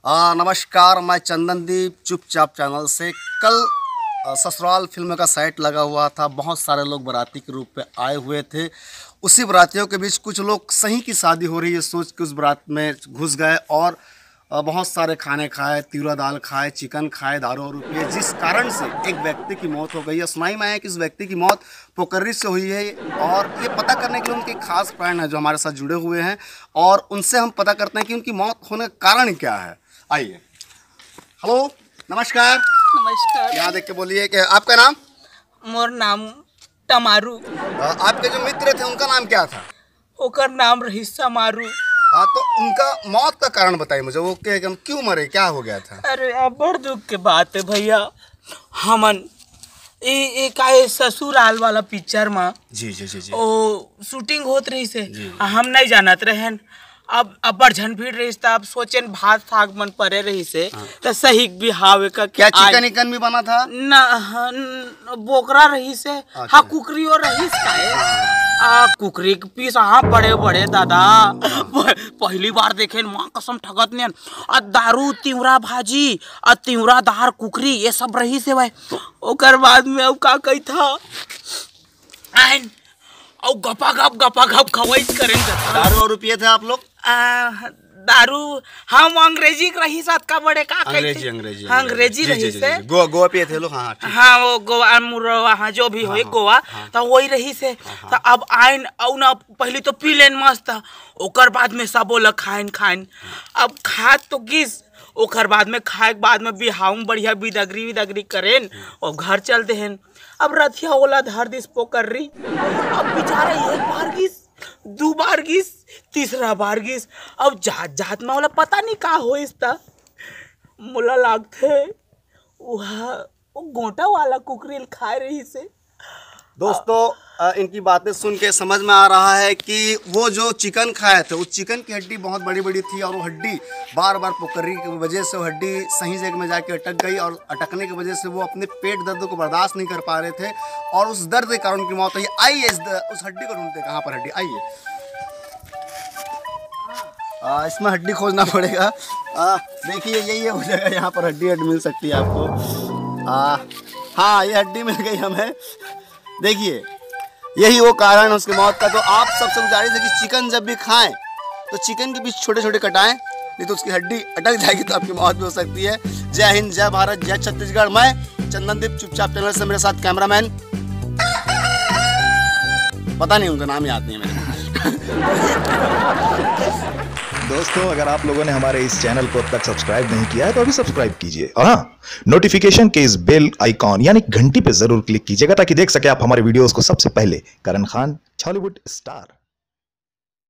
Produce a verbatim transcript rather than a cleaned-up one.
आ, नमस्कार, मैं चंदनदीप चुपचाप चैनल से। कल आ, ससुराल फिल्म का सेट लगा हुआ था, बहुत सारे लोग बाराती के रूप में आए हुए थे। उसी बारातियों के बीच कुछ लोग सही की शादी हो रही है सोच के उस बारात में घुस गए और आ, बहुत सारे खाने खाए, तिवरा दाल खाए, चिकन खाए, दारू और पिए, जिस कारण से एक व्यक्ति की मौत हो गई है। सुनाई में आया कि इस व्यक्ति की मौत पोकर्री से हुई है और ये पता करने के लिए उनके खास फ्रेंड हैं जो हमारे साथ जुड़े हुए हैं और उनसे हम पता करते हैं कि उनकी मौत होने का कारण क्या है। आइए। हेलो, नमस्कार। नमस्कार। यहाँ देख के बोलिए कि आपका नाम? मोर नाम टमारू। आ, आपके जो मित्र थे उनका नाम क्या था? ओकर नाम रही समारू। हाँ, तो उनका मौत का कारण बताइए मुझे, वो क्या, क्यों मरे, क्या हो गया था? अरे, अब बड़ दुख के बात है भैया। हमन ए, ए का ए ससुराल वाला पिक्चर में जी जी जी जी। ओ शूटिंग होत रहिस हे। जी। हम नहीं जानत रहेन। अब अब्बड़ झन भीड़ रहिस, त अब सोचेन भात साग मन परे रहिस हे, त सही के बिहाव का क्या चिकन इकन भी बना था? न, हन, बोकरा रहिस हे। अच्छा। हाँ, कुकरी और रहिस का ए। आ, कुकरी के पीस हाँ बड़े बड़े दादा। प- पहली बार देखेन, माँ कसम ठगत नेन। आ दारू, तिवरा भाजी, आ तिवरा दार कुकरी, ये सब रहिस हे भाई। ओकर बाद में अब का कही था, आइन, अउ गपा गप गपा गप खवाइस करेन जता। दारू और पिए थे आप लोग? आ, दारू हम अंग्रेजी के रहिस, अतका बड़े का कही अंग्रेजी थे? अंग्रेजी हाँ, अंग्रेजी जी, जी, रहिस जी, हे। जी। गोवा गोवा पिए थे लोग? हाँ हाँ, ठीक। हाँ, वो गोवा मुरवा, हाँ, जो भी हो, हाँ, एक हाँ, गोवा, हाँ। तो वही रहिस हे। हाँ। तो अब आइन, अउ ना, पहली तो पी लेन मस्त, ओकर बाद में सबो ल खाइन खाइन। अब खात तो गिस, ओकर बाद में खाए के बाद में बिहाव में बढ़िया बिदगरी विदगरी करेन और घर चल देहेन। अब रथिया ओला धर दिस पोकर्री। अब बेचारा एक बार गिस, दू बार गिस, तीसरा बार गिस। अब जात जात में ओला पता नहीं का होइस त, मोला लागथे वह वो गोटा वाला कुकरी ल खाए रहिस हे। दोस्तों, अ, इनकी बातें सुन के समझ में आ रहा है कि वो जो चिकन खाए थे, उस चिकन की हड्डी बहुत बड़ी बड़ी थी और वो हड्डी बार बार पोकरी की वजह से वो हड्डी सही जगह में जाके अटक गई और अटकने की वजह से वो अपने पेट दर्द को बर्दाश्त नहीं कर पा रहे थे और उस दर्द के कारण उनकी मौत हुई। आइए इस द-, उस हड्डी को ढूंढते हैं, कहाँ पर हड्डी, आइए। आ, इसमें हड्डी खोजना पड़ेगा। आ, देखिए, यही है वो जगह, यहाँ पर हड्डी हड्डी मिल सकती है आपको। आ, हाँ, ये हड्डी मिल गई हमें। देखिए, यही वो कारण है उसकी मौत का। तो आप सबसे गुजारिश है कि चिकन जब भी खाएं तो चिकन के पीस छोटे छोटे कटाएं, नहीं तो उसकी हड्डी अटक जाएगी तो आपकी मौत भी हो सकती है। जय हिंद, जय भारत, जय छत्तीसगढ़। मैं चंदनदीप चुपचाप चैनल से, मेरे साथ कैमरामैन, पता नहीं, उनका नाम याद नहीं है मेरे। दोस्तों, अगर आप लोगों ने हमारे इस चैनल को अब तक सब्सक्राइब नहीं किया है तो अभी सब्सक्राइब कीजिए और हाँ, नोटिफिकेशन के इस बेल आइकॉन यानी घंटी पे जरूर क्लिक कीजिएगा ताकि देख सके आप हमारे वीडियोस को सबसे पहले। करण खान, छॉलीवुड स्टार।